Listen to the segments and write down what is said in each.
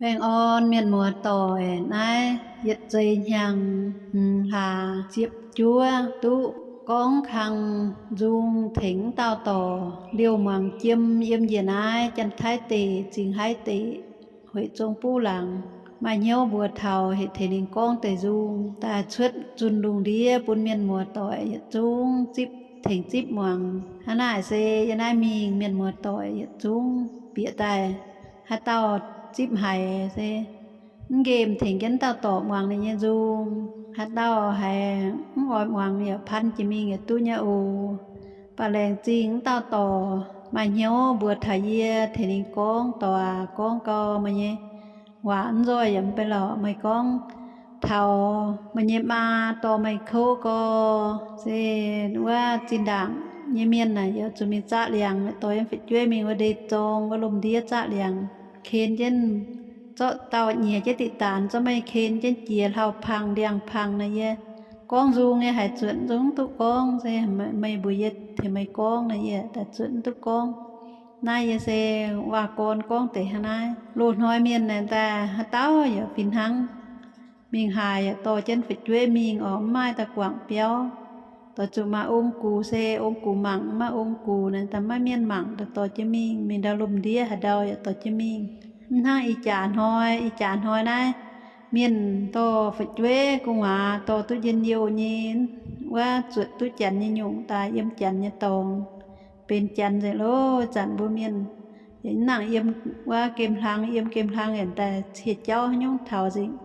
Baengh orn mienh muoz-doic, naaiv yietc zei hnyangx hmz hlaax ziepc juov duqv gorngv kang nzung tengx wuov dauh dorc, liouh muangx jiem, yiem njiec naaiv Janx-Taiv deic, Zingh Haiv deic, Hueic Zong Buv Laangz. Maaih hnyouv mbuox taux hec tengx ninh gorngv deix nzung daaih cuotv zunh lungh ndiev bun mienh muoz-doic yietc zungv zipv, tengx zipv muangx. Hnangv naaic se yie naaiv mingh mienh muoz-doic yietc zungv bieqc daaih, haaix dauh zipv haiz se mv nqemh tengx jienv dauh dorc muangx ninh nyei nzung. Haaix dauh haiz mv oix muangx yaac pan jiex mingh yaac duqv nyei oc. Baac laengz zingh wuov dauh dorc maaih hnyouv mbuox taux yie tengx ninh gorngv dorc aac, gorngv gau meih nyei waac mv nzoih yaac mv bei lorqc. Meih gorngv taux meih nyei maa dorh meih kouv gau, se wuov zinh ndaangc nyei mienh naaic yaac zuqc mingh zaqv liangx, dorh yiem fu'jueiv mingh wuov ndeic-zorng wuov lomh ndiev zaqv liangx, ken jienv zorqv dauh nyiex jienv diqc daanx zorqv meih ken jienv jiex hlauv-pangh ndiangx-pangh naaic yie gorngv nzung nyei haiz zuotc nzung mv duqv gorngv, se meih mbuox yie tengx meih gorngv naaic yie daaih zuotc mv duqv gorngv. Naaiv yie se waac-gorn gorngv deix hnangv naaiv. Loz-hnoi mienh naaic daaih haaix dauh yaac fih hnangv. Mingh haaix yaac dorh jienv fu'jueiv mingh oc, mv maaih da'guangc biauv. Doix zuqc maaih ong-gux se ong-gux mangc, mv maaih ong-gux naaic daaih maiv mienh mangc daaih dorh jienv mingh. Mingh ndau lomh ndiev haaix ndau yaac dorh jienv mingh. Mv hnangv ih jaax hnoi, ih jaax hnoi naaiv mienh dorh fu'jueiv gu'nguaaz dorh duqv njien-youh nyei, wuov zuotc duqv janx nyei nyungc daaih yiem janx nyei dorngx, benx janx nzengc loh. Zanc mbuo mienh yaac mv nangc yiem wuov gemh hlang, yiem gemh hlang yaac daaih cie jauv haaix nyungc taux nzengc.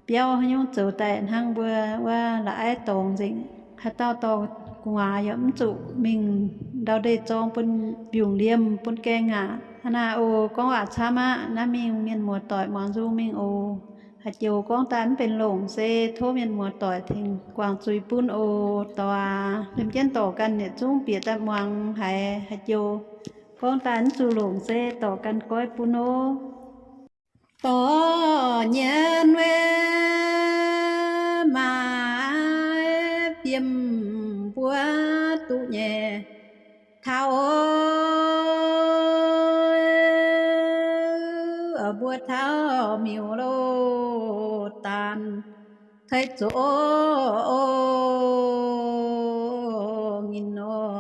Biauv haaix nyungc zoux daaih hnangv mbuo wuov la'aiv dorngx nzengc. Haaix dauh dorh gu'nguaaz yaac mv zuqc mingh ndau ndeic-zorng bun mbiungc liemh bun gaengh aqv. Hnangv naaiv oc, gorngv waac camv aqv. Naaiv mingh mienh muoz-doic muangx nzung mingh oc. Haaix joux gorngv daaih mv benx longc se tov mienh muoz-doic tengx guangc zuiz bun oc. Dorc aac, liemh jienv dorc ganh yietc zungv bieqc daaih muangx haiz haaix joux gorngv daaih mv zuqc longc se dorc ganh goiv bun oc. Dorc nyienx we maaih fiem mbuo duqv nyei taux, mbuo taux miuc-loz daanh tei zoqc nginh nor.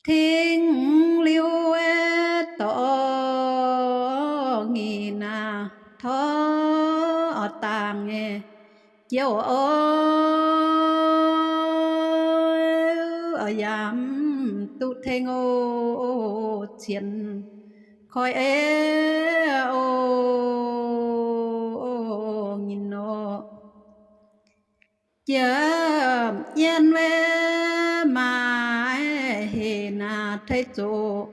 Tengx liuz dorc nginh aac, torv dangh nyei jouh oix yaac mv duqv tengx oc, cien koi ei oc nginh nor. Jiem yien we maaih heh naaic tei zoqc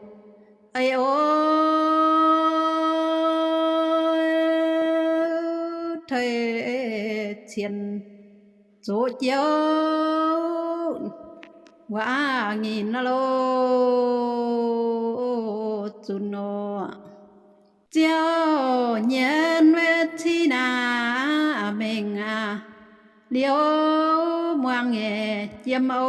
ei oc, tei cien zoqc jouh waac nginh loh zunc nor. Ziouv nyienx we cih naaic mengh aac, liouh muangx nyei jiem oc,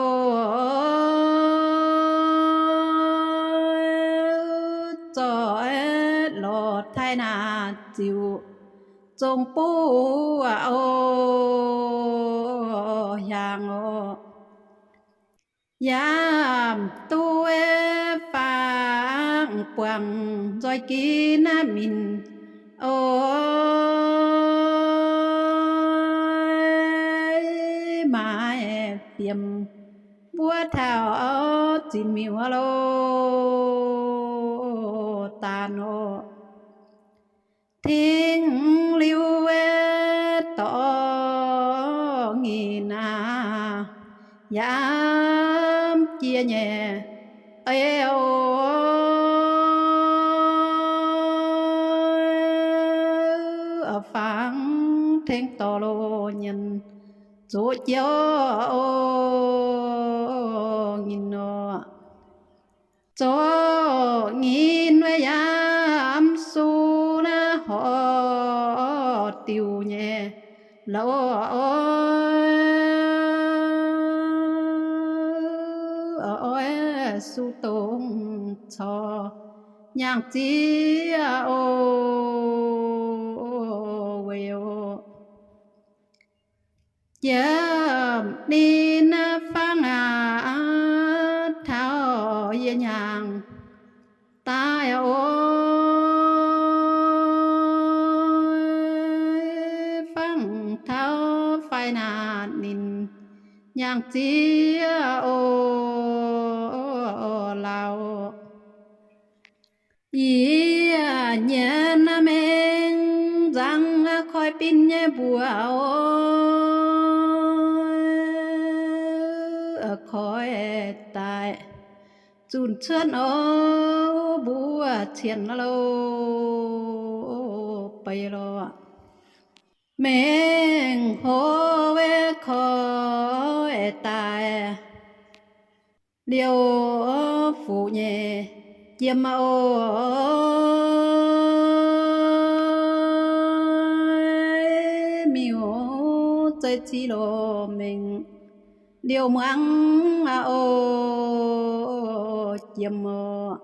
zorqv lorz taaih naaic ziouc zong buv oc, hiaangx oc. Yaac duqv fangx buangh nzoih ginv naaiv minc oc, maaih fiem mbuo taux zinh miuc loh daanh oc. Tengx liuz we dorc nginh aac, yaac jiex nyei ei oc, fangx tengx dorc loh nyienx zoqc jouh oc nginh nor. Zoqc nginh we yaac mv su naaiv horc diuh nyei louh oc, oix su dongh corc nyaangh zieqv oc. Yiem ninh fangx aqv, taux yie hnyangx daaih oc. Fangx taux fai naanc ninh hnyangx ziex oc, laauc. Yie nyei mengh nzangc koi bin nyei mbuox oc, koi daaih zunc cuotv oc, mbuo cien loh beiv lorqc. Mengh hoz koi daaih liouh fuqv nyei jiem oc, miuc zeiv ziqv loh mengh liouh muangx oc, jiem oc.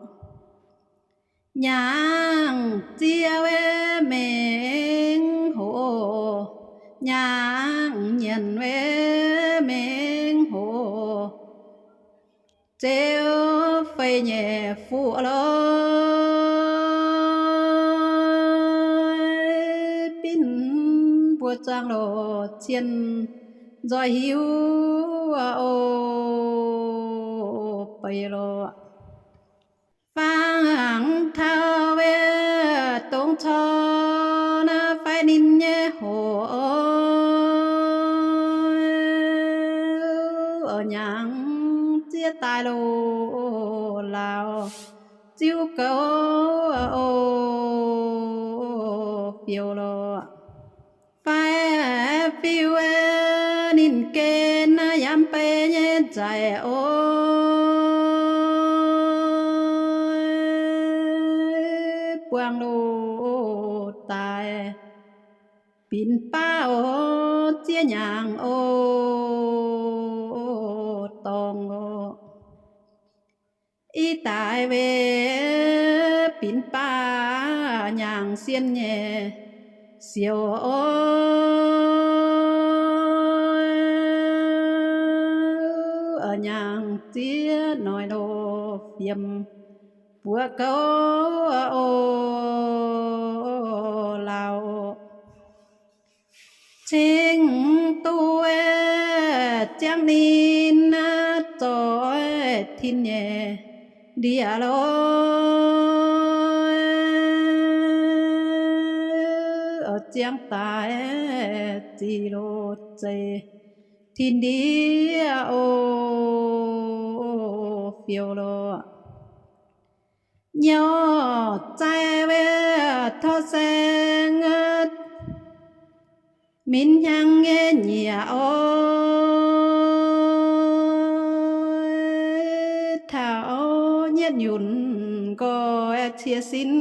Nyaangc ziex wei mengh hoc, nyaangc nyienc wei mengh hoc, ziouc fei nyei fuqv lorqc. Binv mbuo zuangx loh cien nzoih hiuv oc, beiv lorqc. Fangx taux wei dongh corc naaiv fai ninh nyei hoc, nyaangc ziex daaih loh laauc ziouc goux oc, fiouv lorqc. Fai fiuv ninh gen yaac mbeix nyei nzaic oc, buangh loh daaih binc baav oc, ziex nyaangc oc, dorngx oc. Ih daaih weic binc baav nyaangc sien nyei siouc oc, nyaangc ziex noic loh fiem buoqc goux oc, laauc. Cingx duqv ziangx ninh zoih tin nyei ndie lorqc, ziangx daaih zic loh zeiv tin ndie oc, fiouv lorqc. Nyorx zaaih wei torv saeng, minc hnyangx nyei nyiec oc, taux nyietv nyunc nqoi cie sin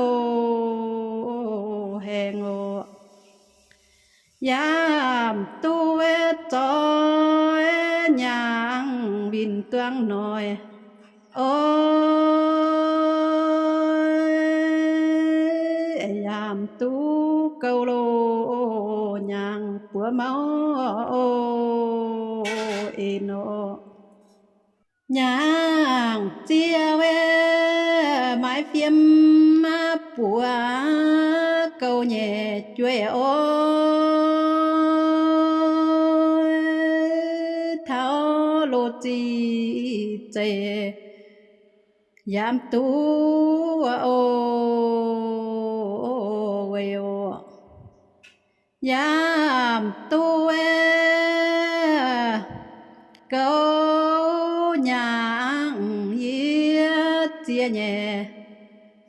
oc, haengh oc. Yaac duqv zoih nyaangc winh duangv noic oc, yaac duqv goux loh nyaangc buoz mouv oc, en oc. Nyaangc ziex wei maaiz fiem buoz goux nyei jueiv oc, taux loz-ziqc zeiv yaac duqv oc, weic oc. Yaac duqv goux nyaangc yie ziex nyei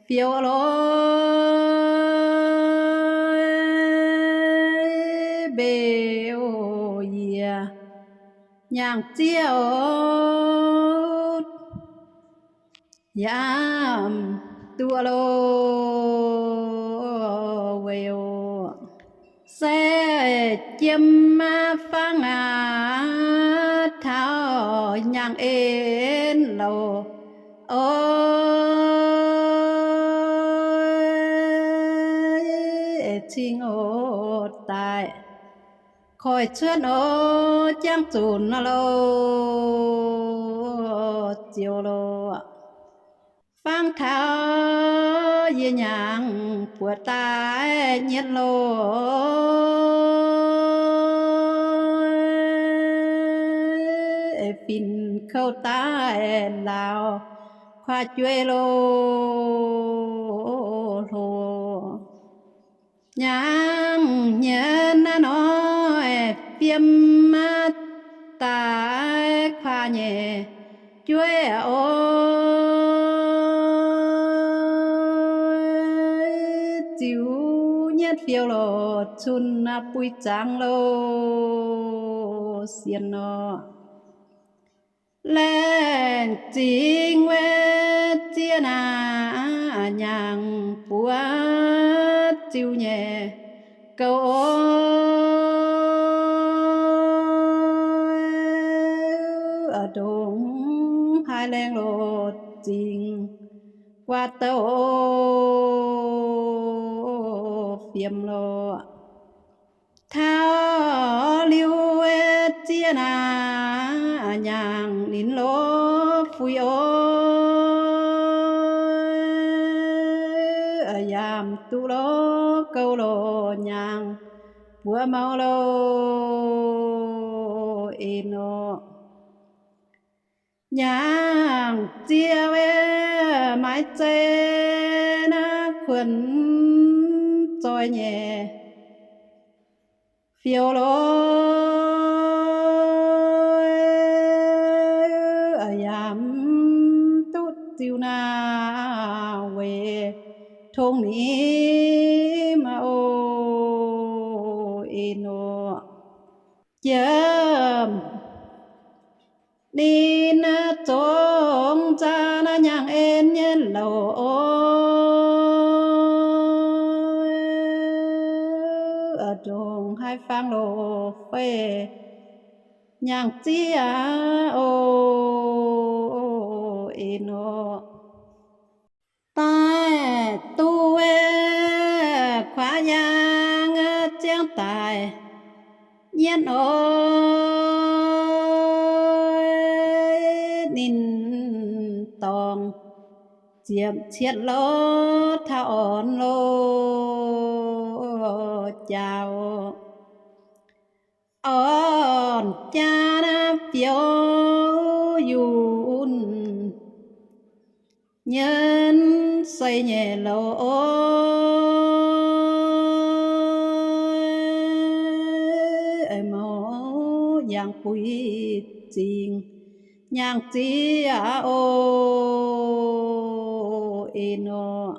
fiouv lorqc, mbeoh yie nyaangc ziex oc, yaac duqv loh weic oc. Se jiem fangx aac, taux nyaangc en louh oc, cingx oc daaih Koiv cuotv o, jangv zunc loh, ziouc loh. Fangx taux yie nyangc buoz daaih nyietv loh, finx kouv daaih laauc kuaaiv jueiv loh hlo. Nyangc nyei naaiv hnoi fiem daaih kuaaiv nyei jueiv oc. Ziux nyietv fiou loh, cun buix zangx loh, sienx nor. Laengz zingh wuov ziex naaic nyangc buov ziux nyei gouv oc. Ndongc haaix laengz loh zingh guaax douh fiem loh. Taux liuz ziex naaic nyangc ninh loh fuix oc. Yaac duqv loh gouv loh nyangc buov mouh loh en oc. Nyangc ziex wuov maaiz zeiv naaiv kuonx zoih nyei fiou loh, yaac duqv ziux naaic weic tong ninh maah oc en oc. Jiem ninh zongx nzaa naaiv nyangc en nyei louc oc. Ndongc haaix fangx loh fei nyangc ziex oc en oc. Daaih duqv kuaaiv yaang ziangv daaih nyietv oc. Ninh dorngc ziepc cietv loh taux orn loh jaax. Orn jaax naaiv fiou yunh nyienz sei nyei loh oc. Mouz yangh buix zingh nyangc ziex oc en oc.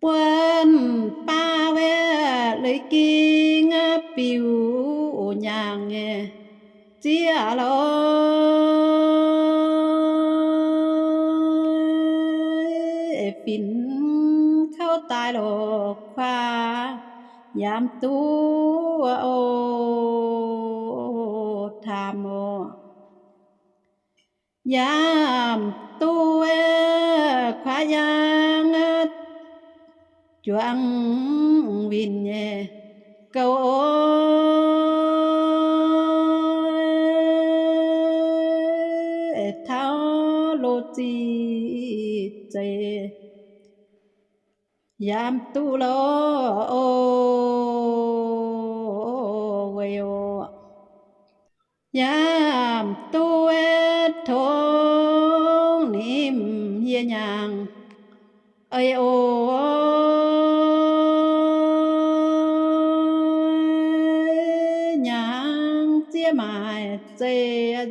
Buonv baav wuov leiz ging biux nyangc nyei ziex loh, finx kouv daaih loh kuaaiv yaac duqv oc, taamh oc. Yaac duqv kuaaiv yaang juangc winh nyei gouv oc. Taux loz-ziqc zeiz yaac duqv loh oc, weic oc. Yaac duqv tongx nimc yie nyangc eix oc. Nyangc ziex maaic zeiv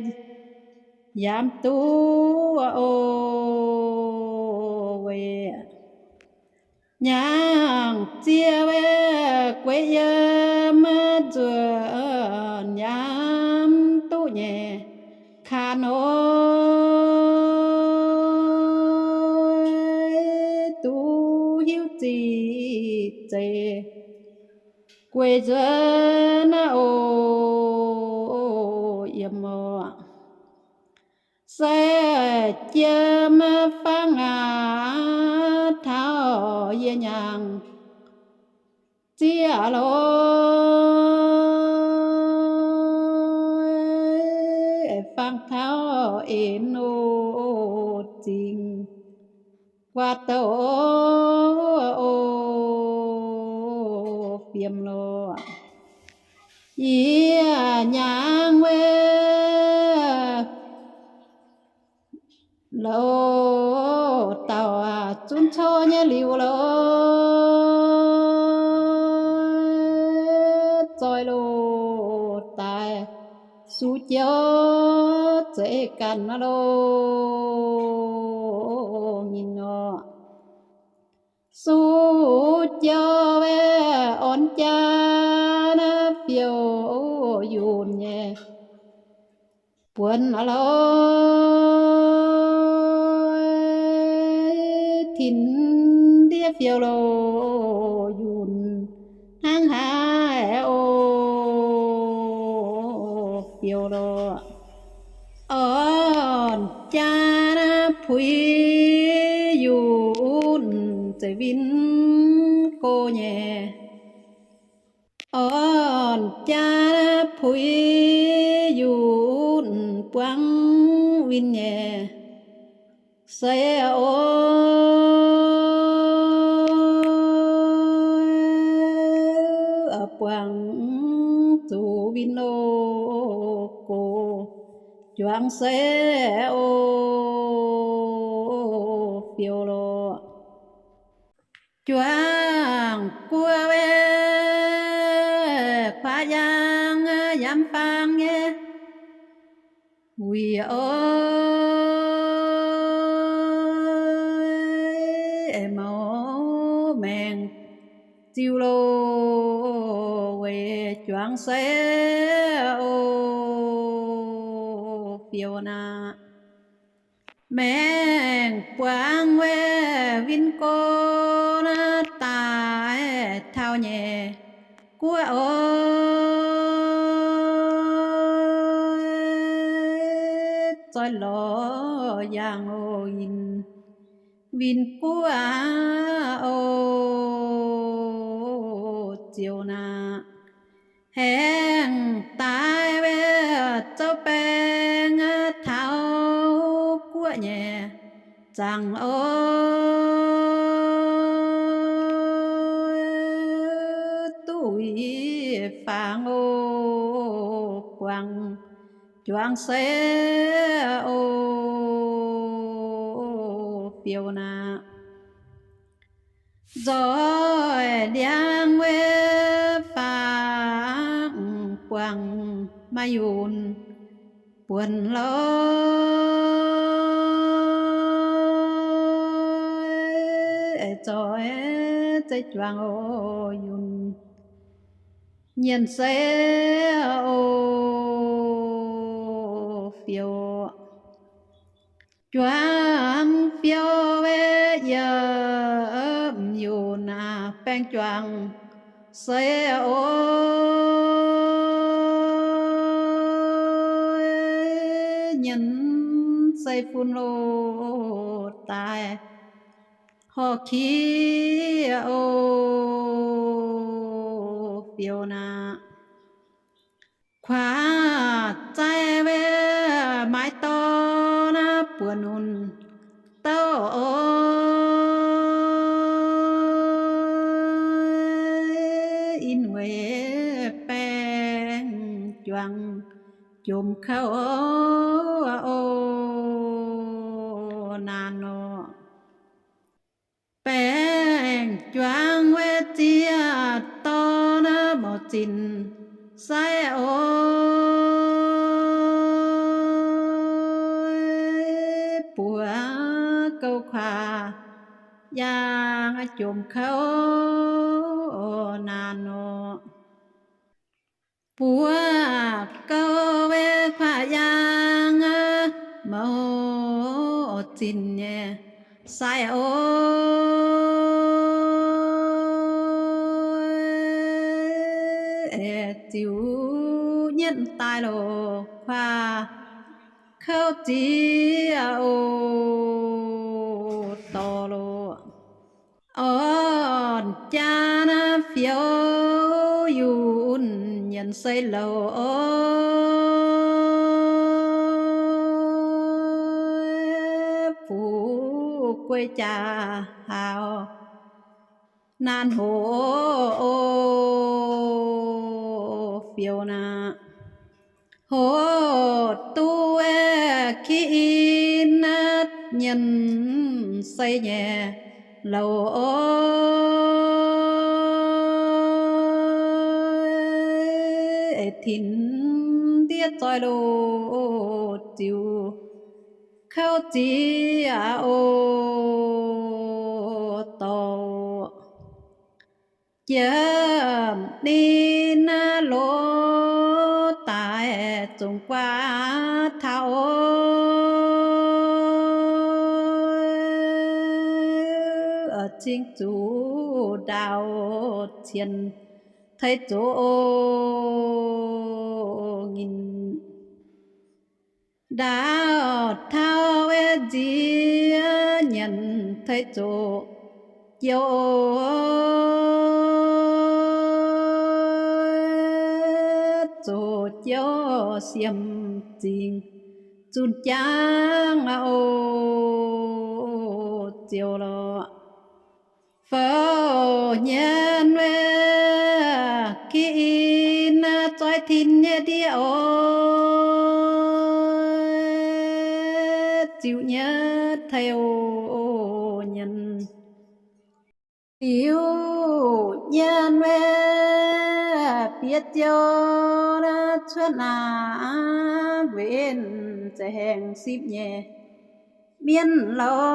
yaac duqv oc, weic nyangc ziex wuov gueix yiem nzuonx yaac duqv nyei kaax hnoi, duqv hiuv ziqc zeiz gueix nzuonx naaiv oc, yiem oc. Se jiem fangx aac, taux yie nyangc ziex loh, taux en o zingh guaax douh o fiem lorqc. Yie nyaangx wuov louh dauh zunv corc nyei liuz lorqc, zoih loz daaih sux jouv zeiz ganh loh nyinh nor. Sux jouv wuov orn jaa naaiv fiou yunh nyei buonc lorqc, tin ndiev fiou loh yunh hnangv haaix o fiou lorqc. Orn jaa naaiv puix yunh zeiz win go nyei. Orn jaa naaiv puix yunh buangv win nyei. Se o buangv zuqc win o gox juangc se o fiou lorqc. Juangc guoqv wuov kuaaiv yaang yaac faang nyei. Weic oix mouc maengc ziux loh weic juangc se o fiou naaic. Maengc buangv wuov win go naaiv daaih taux nyei guoqv oix zoih lorz yaangh o yinh win guoqv o ziouc naaic. Haengh daaih wuov zouv baeng taux guoqv nyei zaangc o, duqv wuic faang o buangh juangc se o fiou naaic. Nzoih ndiangx wuov faang buangh maaih yunh buonc lorqc, zoih zeiv juangc o yunh nyienc se o fiou. Juangc fiou wuov yiem yunh naaic baeng juangc se o nyienc se fun loh daaih horh kiv o fiou naaic. Kuaav zaih wuov maaiz dorn naaiv buonc nunc douh o, in weic baeng juangc jomc kouv o naanc nor. Baeng juangc wuov ziex dorn naaiv mouc zinc sai o, buoz gouv kuaav yaang jomc kouv naanc nor. Buoz gouv wuov kuaav yaang mouc zinc nyei sai o, ziux nyietv daaih loh kuaav kouv ziex o dorh loh. Orn jaa naaiv fiou yunh nyienc se louh o, jaax haaux naanc hoc o, fiou naaic. Hoc duqv ki in nyienx sei nyei louc o, tinx ndiev zoih loz ziux kouv ziex o, dorh jiem ninh loz daaih zungv guaax taux o, cingx zuqc ndaauv cien tei zoqc o, nginh ndaauv taux nziex nyienx tei zoqc jouv, zoqc jouv siemv zingh zunh jangv o, ziouc lorqc. Fouv nyienx weih ki in zoih tinx nyei ndiev o, ziux nyienx tei o, nyienx liuz nyienx weih bieqc ziouc cuotv naaic mbuo en za'haengh sipv nyei mienv louc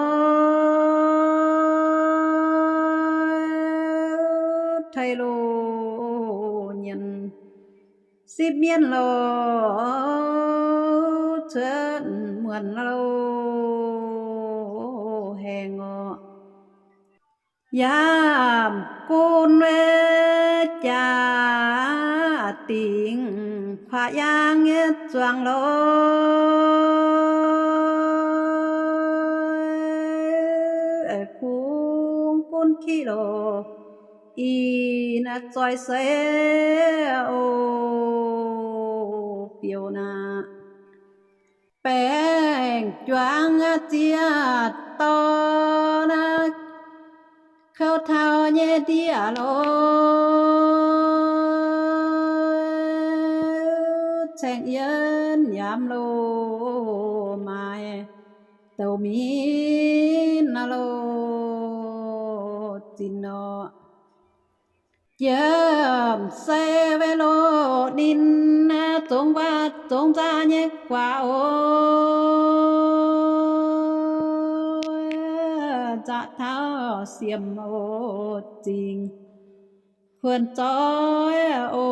tei loz nyienx sipv mienv louc cuotv muonc louc haengh orqc. Yaac gunv weih jaax dingc kuaaiv yaangh nyei zuangx loz, kungx gunv kiv loz ih naaiv zoih seix o, biouv naaic. Baengc juangc ziex dorn naaiv kouv taux nyei ndiev loz, caengx yienh yaac loz maaiz douc minv loz zinx nor. Jiem sei weih loz ninh zongx nquaah zongx nzaaih nyei guaax o, nzaaih taux siemx o, zingh kuonx zoih o,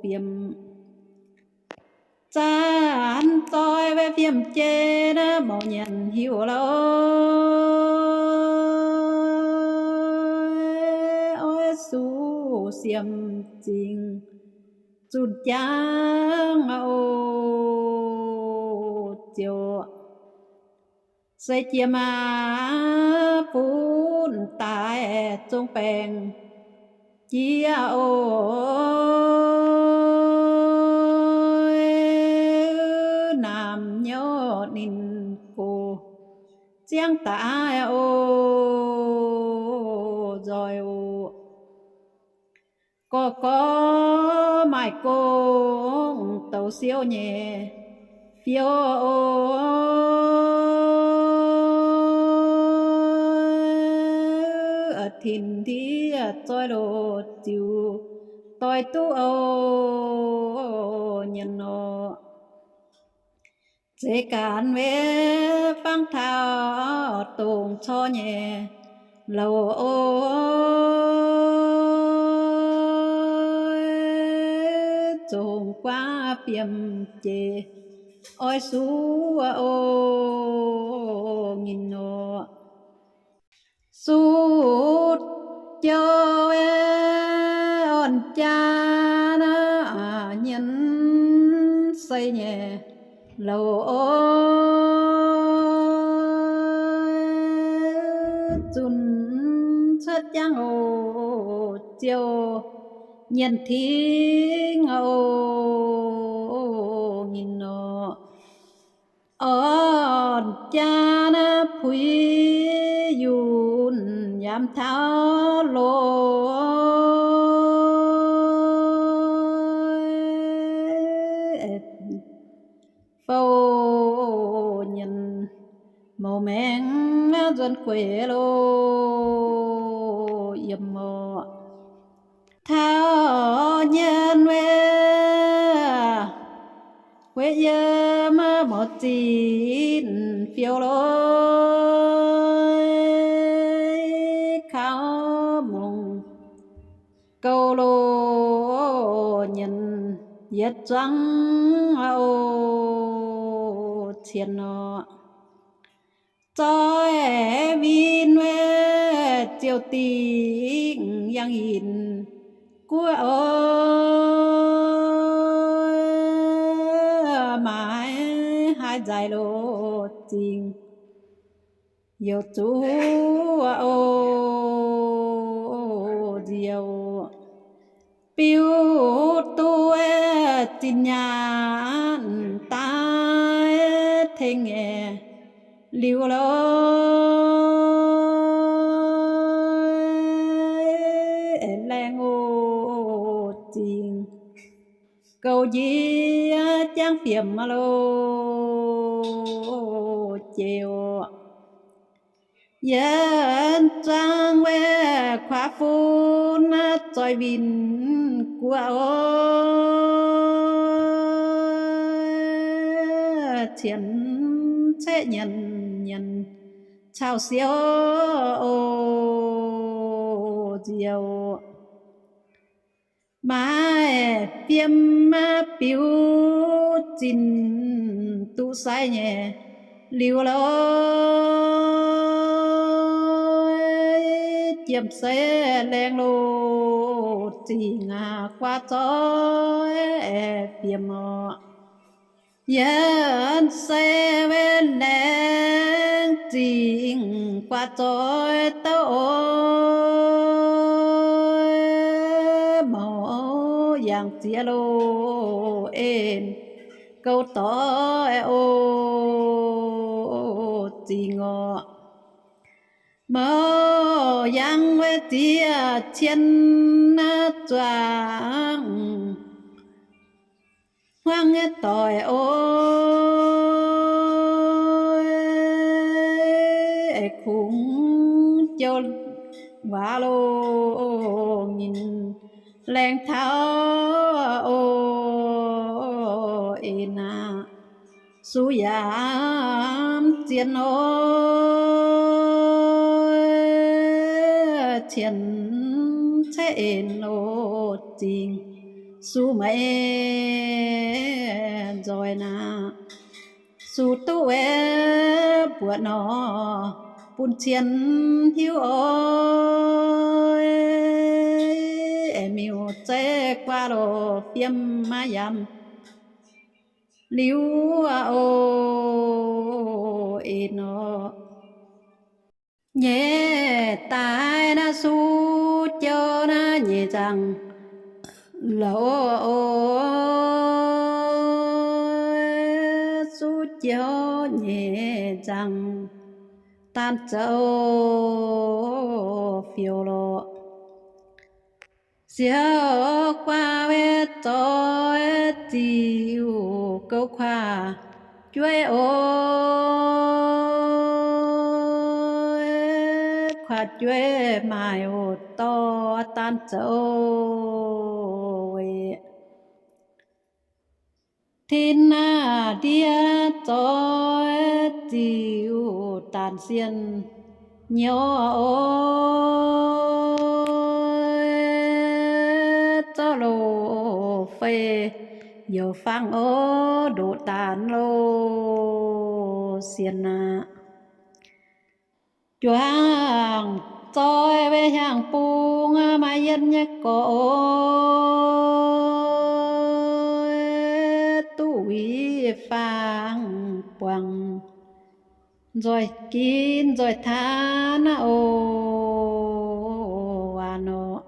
fiemx zaanv zoih weih fiemx jei naaiv mouc nyanc hiuv loz, oix suv siemx zingh zunh jangv o, ziouc se jiem aqv, funx daaih zong baengc jiex o, naamh nyouz ninh gox ziangv daaih o, nzoih o. Gorx-gorx maaih gong douz siouv nyei fiou o, tinx ndiev zoih loz ziux doix duqv o, nyanc nor. Zeix ganh weih fangv taux dongh corc nyei louc o, zongh guaav biemh jeic oix suv o, nginh nor. Suv jouh orn jaa naaiv nyienx sei nyei louc o, zunc cuotv jangv o, ziouc nyienx tingv o, nginh nor. Orn jaa naaiv puix yunh yaac taux loz, fouv nyienz mouz maengx nzuonx gueic loz, yiem orqc. Taux nyienz wuov, gueiv yiem mouc zinh fiou lorqc, kaux mungz gouv loz nyienz yietc zuangx oc, cien orqc. Zoih win wuov ziouc dingc yangh yinh guoqv oc, maaiz haaix nzaic loz zingh youc zuqc oc, nziouc biu duqv zinh nyaanh daaih tengx nyei liuz lorqc, laengz oc zingh gouv njiec jangv fiemx loz jiex oc. Yietc zuangx wuov kuaav fun zoih win guoqv oc, cien ceqv nyienz nyienz cau siou oc, nziouc maaih fiem biux zinh duqv sai nyei liuz lorqc, jiem se laengz loz zingh aqv, guaav zoih aengx fiem orqc. Yietc se wuov laengz zingh guaav zoih douc oc, mouc yangh ziex loz en gouv doix oc, zingh orqc. Mouc yangh wuov ziex cien naaiv zuangx hmuangv nyei doic oc, kungx jouv waac loz minc laengz taux oc, en aqv. Suv yaac zien oc, cien ceqv en oc zingh, suv maiv nzoih naaic, suv duqv wuov mbuoqc nor bun cien hiuv oc, aengx miuc zeiv guaav loz fiem maiv yamv liuz oc, en nor. Nyeic daaih naaiv suv jouv naaiv nyeic nzangc lorqc oc, suv jouv nyeic nzangc daan zoux fiou lorqc. Siou guaav wuov zoih ziux gouv kuaav jueiv oc, kuaav jueiv maaih oc dorh daan zoux weic tin naaiv ndiev zoih ziux daanh sienh nyouz oc, zorqv loz fei youc fangx oc, ndoqc daanh loz sienh aqv. Juangc zoih wuov hiaang bung maaih yienh nyei gorx oc, duqv wuic fangx buangh nzoih ginv nzoih taanv oc, aav nor.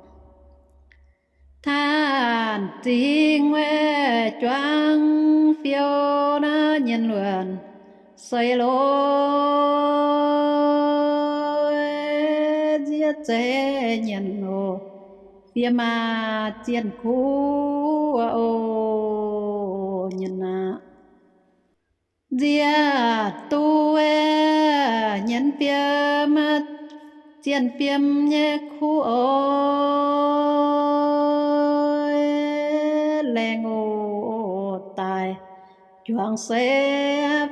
Taanh zingh wuov juangv fiou naaiv nyienh luonc Seix loz nziev zeiv nyienz oc, fiem aac zienh kuv oc, nyienz aqv. Nziev duqv nyienz fiem, zienh fiem nyei kuv oc, laengz oc daaih juangc seix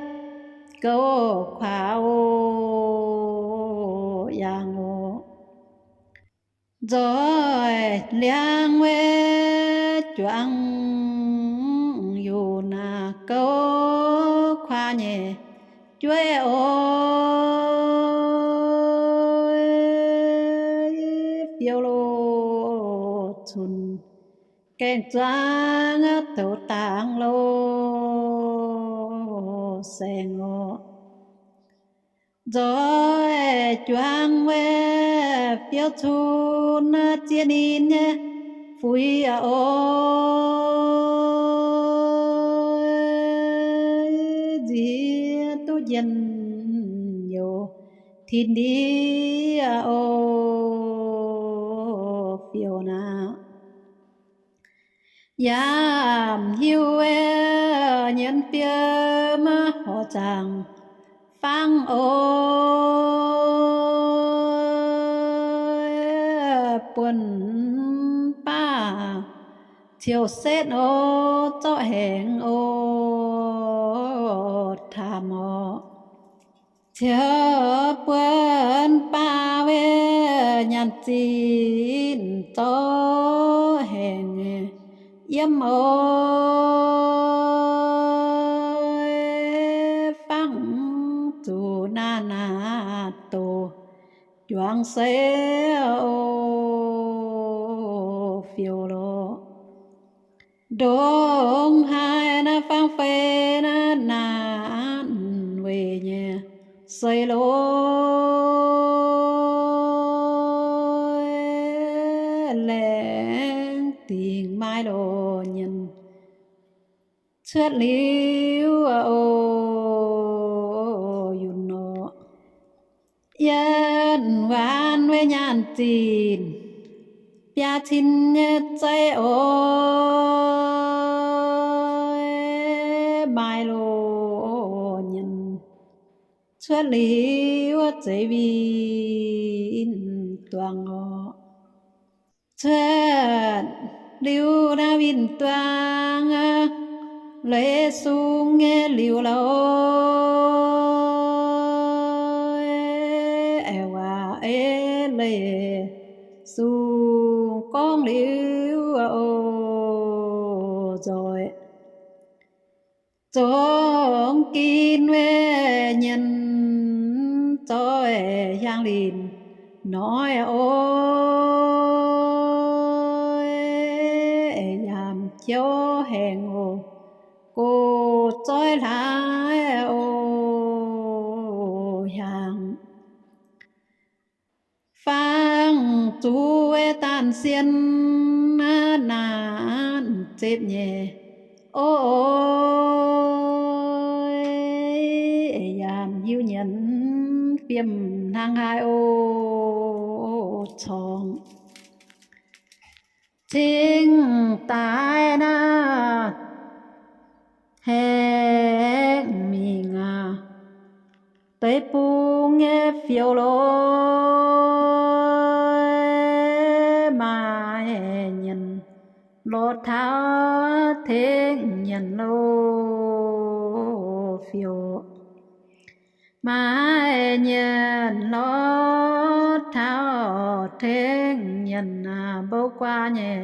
gouv kuaax oc, yangh oc. Nzoih liangv wuov juangc yunh naaic gouv kuaax nyei jueiv oc, fiou loz cunx gaengh zuangx douz dangx loz saeng oc. Nzoih juangc wuov fiou cunx ziex ninh nyei fuix oc, nziev duqv njien-youh tin-ndiev oc, fiou naaic. Yaac hiuv nyienz fiem horc zaangc fangv oc, buonc baav ciouv setv oc, zorqv haengx oc, taamh oc. Ziouc buonc baav wuov nyaanh zinh zorqv haengx yiem oc, fangv zuqc naaiv naaic doz juangc seix oc, fiou loz. Ndongc haaix naaiv fangv fei naaiv naanc weic nyei seix loz, laengz dingc maaih loz nyienz cuotv liuz oc, yunh nor. Yienh waanc wuov nyaanh zinh biaa cin nyei zeiv oc, maaih loz nyienz cuotv liuz wuov zeiv win-duangh oc. Cuotv liuz naaiv win-duangh, leiz sung nyei liuz loz, aengx waac ei leiz sung gorngv liuz oc, nzoih zongx gin wuov nyienz zoih hiaangx linc noic oc, yaac jouv haengx oc, gox zoih hlaax oc, hiaangx fangv zuqc wuov daanh sien naanc zepv nyei oc, yaac hiuv nyienz fiem hnangv haaix oc, corngx cingx daaih naaiv haengx mingh aqv. Deix bung nyei fiou loz, maaih nyienz lorz taux tengx nyienz loz fiou. Maaih nyienz lorz taux tengx nyienz mbouv guaax nyei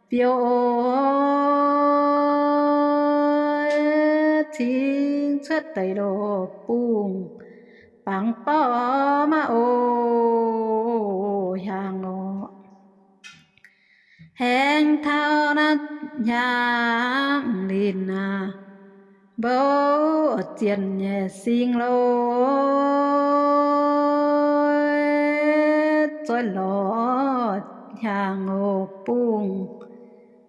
fiou oc, cingx cuotv deix loz bung bangc borqv maiv oc, hiaangx oc. Haengx taux naaiv hiaangx linc aac, mbouv zienh nyei sing loz, zoih lorz hiaangx oc bung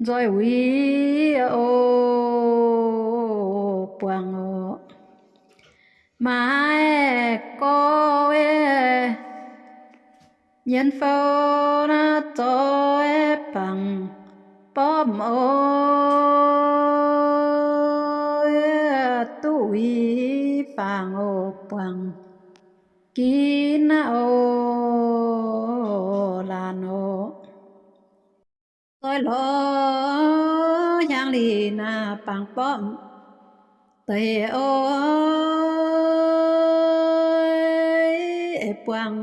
nzoih wuic oc, buangh oc. Maaih gorx nyienz fou naaiv zoih bangc borqv oc, duqv uix fangx oc buangh ginv naaiv oc laanh oc. Zoih lorz hiaangx lic naaiv bangc borqv deix oc, buangh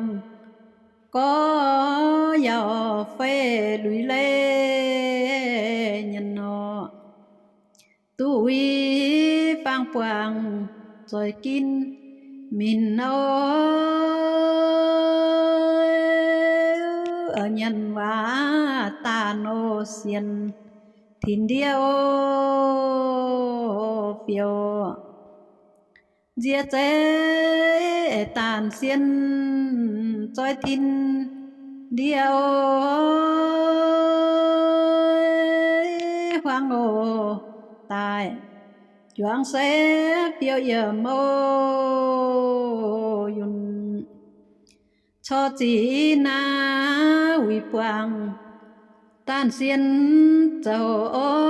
gorx yaac fei lui leiz nyienz nor, duqv uix fangx buangh zoih ginv minc oc, nyienz waac daanh oc sienx tinx ndiev oc, fiou nzie zeiv daanh sienx zoih tinx ndiev oc, huaang oc daaih juangc se fiou yiem oc yunh, corc zic naaiv uix buangh daanh sienx zoux oc,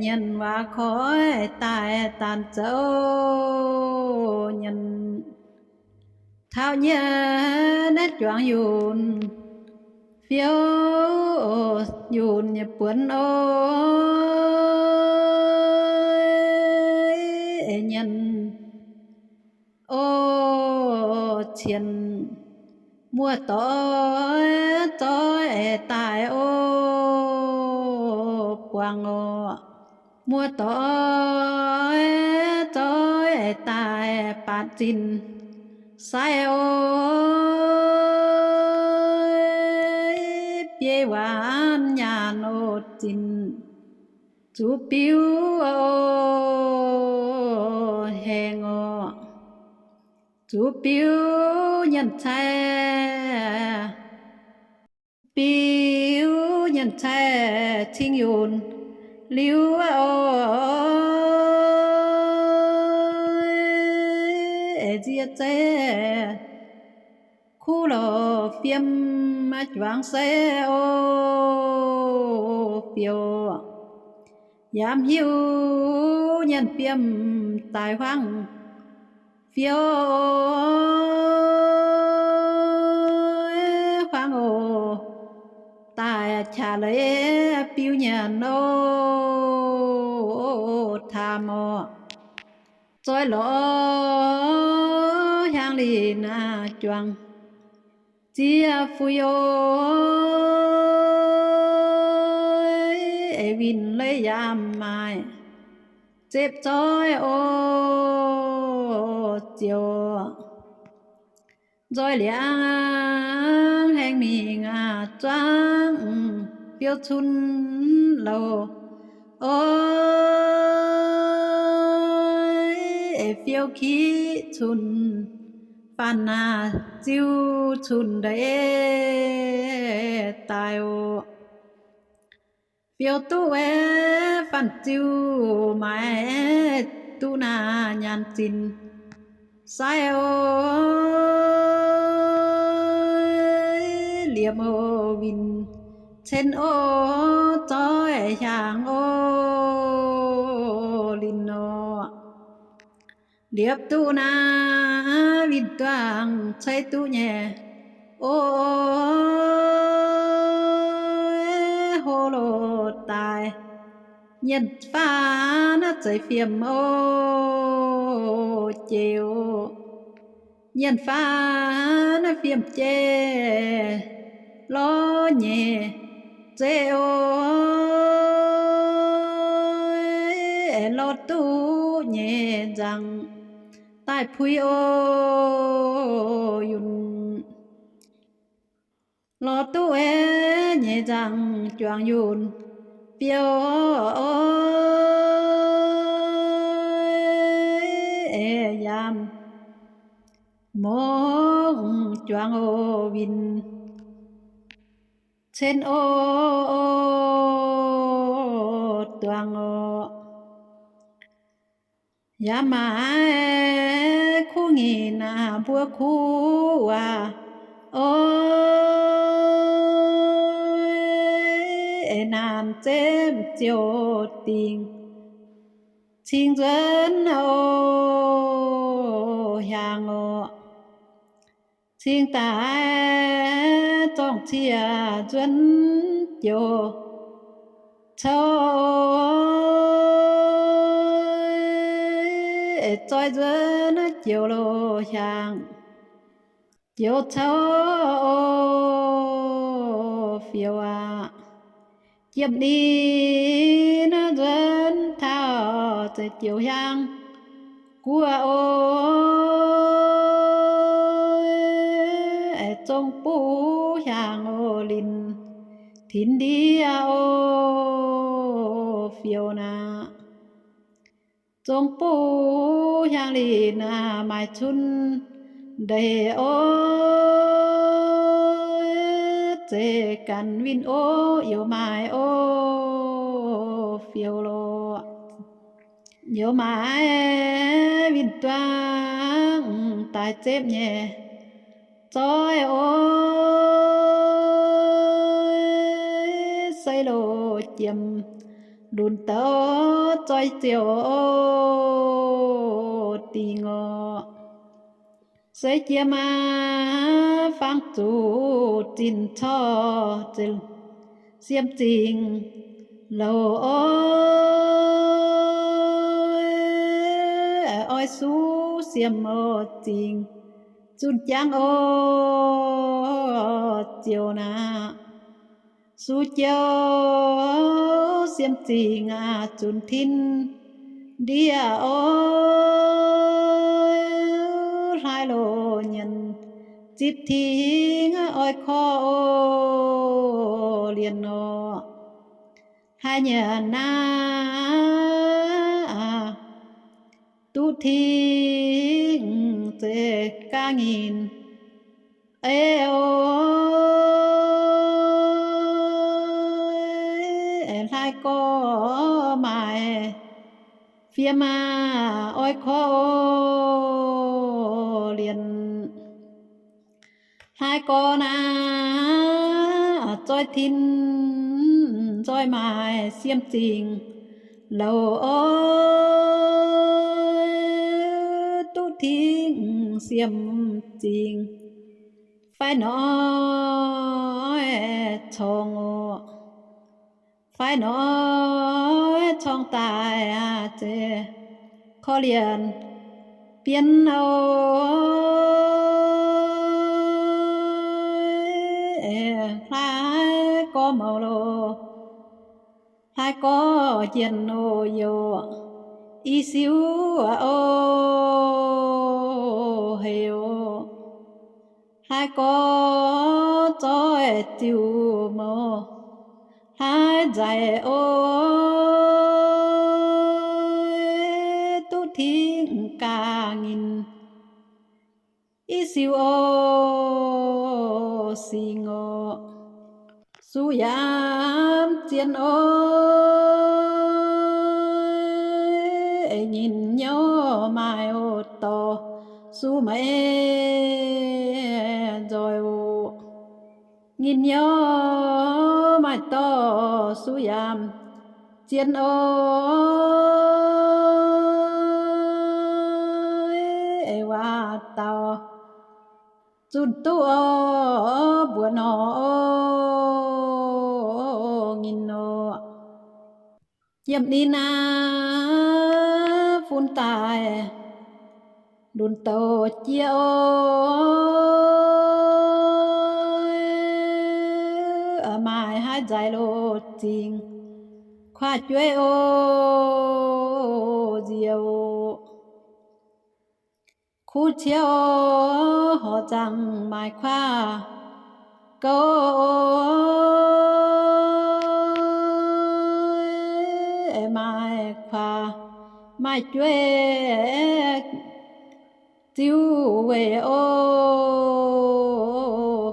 nyienz waac koiv daaih daanh zoux nyienz taux nyei naaiv juangc yunh, fiou oc yunh nyei buonc oc, nyienz oc cien, muoz-doic zoih daaih oc buangh oc, muoz-doic zoih daaih baatc zinh sai oc, biei waanc nyaanh oc zinh, zuqc biuv oc haengh oc, zuqc biuv nyienz cai, biuv nyienz cai cing yunh liuz oc, nzie zeiv kuv lorz fiem juangc se oc, fiou yaac mv hiuv nyienz fiem daaih huaang, fiou huaang oc daaih qaqv leiz biuv nyanc oc, taam oc, zoih lorz hiaangx lic naaiv juangc ziex fuix oc, eix winh leiz yaac maaih zepv zoih oc, ziouc nzoih liangx haengh mingh aqv, zuangx fiou cun louh oc, eix fiou kiqv cun faanh naaiv ziux cun ndeic daaih oc. Fiou duqv aeqv, faanh ziux maaiz duqv naaiv nyaanh zinh sai oc, liepc oc winh cen oc, zoih hiaangx oc linh oc. Liepc duqv naaiv winh duangh ceix duqv nyei oc, hlo loz daaih nyienx faanv naaiv zeiv fiem oc, jiex oc. Nyienx faanv naaiv fiem jiex lorz nyei zeiv oc, lorz duqv nyei nzangc daaih puix oc yunh. Lorz duqv aeqv, nyei nzangc juangc yunh fiou oc, aeqv, yaac mongc juangc oc winh cen oc, duangc oc. Yaac maaiz kuv nyinc aac mbuo kuv waac, o, eix naanc zemv ziouc dingc, cing nzuonx o, hiaangx oc. Cing daaih zorng cie nzuonx joux cou, zoi nzuonx joux loz hiaangx, joux cou o, fiouv aac. Jiem ninh naaiv nzuonx taux zeix joux hiaang guoqv o, zong buv hiaangx o, linh tinx ndiev o, fiouv naaic. Zong buv hiaangx linh aac, maaih cun ndeic o, zeix ganh winh o, youz maaiz o, fiouv loh. Youz maaiz winh duangv daaih zepv nyei zoi o, sei loh jiem lunc douc zoi ziouc o, dingc oc. Seix jiem aac, fangx zuqc zinh corc, siem zingh louc o, oix suv siem o, zingh zunh jangv o, ziouc naaic. Suv jiou siem zingh aac, zunc tin ndiev o, hlaaix loz nyienz zipv ting oix korv o, lienh nor hlaaix nyienz naaiv duqv ting zeix ga'nyinc ei o, hlaaix gorx maaih fiem aac, oix korv o, lienh. Hlaaix gorx naaiv zoih tin nzoih maaih siem zingh louc o, duqv ting siem zingh fai nor corng oc. Fai nor corng daaih aac, zeix korv-lienh bienv o, hlaaix gorx mouc loh, hlaaix gorx jienh oc, youc i siuv o, heuc hlaaix gorx zoih ziux mouc hlaaix nzaic o, duqv ting ga'nyinc i siuv o, singx oc. Suv yaac zien o, nyinh nyouv maaih oc dorh, suv maiv nzoih oc. Nyinh nyouv maaih dorh, suv yaac zien o, eix waac dauh zunh duqv o, mbuoqc nor o, nyinh nor. Yiem ninh naaiv fun daaih lunc douc jiex o, maaih haaix nzaic loh zingh kuaaiv jueiv o, nziex oc. Kuv ciouv o, horc zaangc maaih kuaaiv gouv o, maaih kuaaiv maaih jueiv ziux weic o,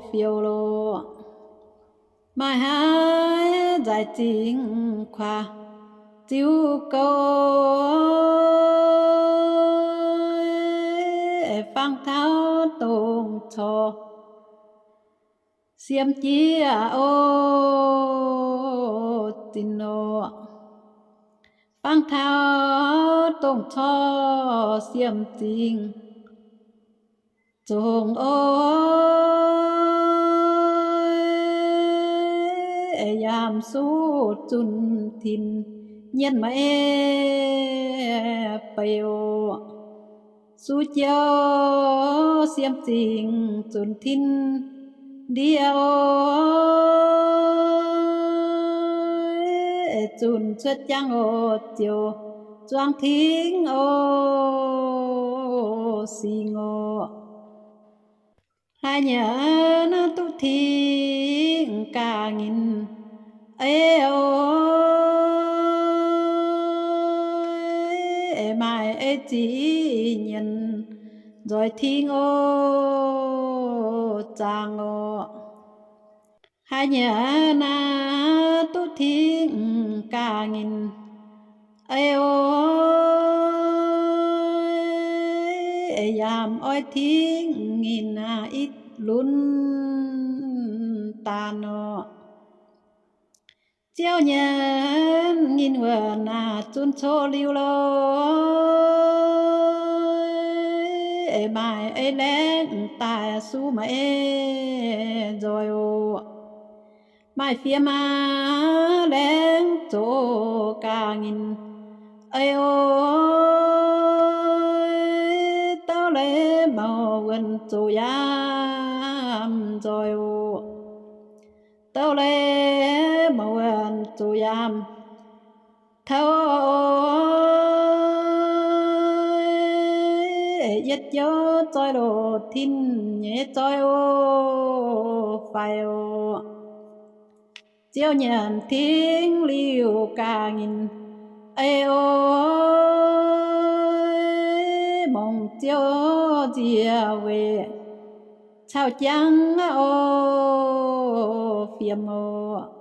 fioux loh. Maaih haaix nzaic zingh kuaaiv ziux gouv taux dongh corc siem jiex oc, zinh oc. Fangx taux dongh corc siem zingh zongc oc, yaac suv zunh tin nyienh maiv beiv oc. Suv jiu siem zingh zunh tin ndiev oc, zunh cuotv jangv oc, ziouc zuangx tingv oc, singx oc. Hlaax nyienh naaiv duqv tingv ga'nyinc ei oc, maaih ei ziqc nyienh nzoih tingv oc, zaangc oc. Hlaax nyienh naaiv duqv tingv ga'nyinc ei oc, yaac oix tingv nyinc aac i lunx daanh oc. Ziouv nyienh nyinh wuonh naaic zunv coqv liuz lorqc, maaih ei laengz daaih suv maiv nzoih oc. Maaih fiev maa laengz zoqc ga'nyinc ei oc, douv leiz mouc wuonh zoqc yaam nzoih oc. Douv leiz mouc wuonh zoqc yaam taux oc, yietv jouv zoih loz tin nyei zoih oc, faix oc. Ziouv nyanc tingv liuz ga'nyinc ei oc, mungz ziouv nzie weic caux jangv oc, fiem oc.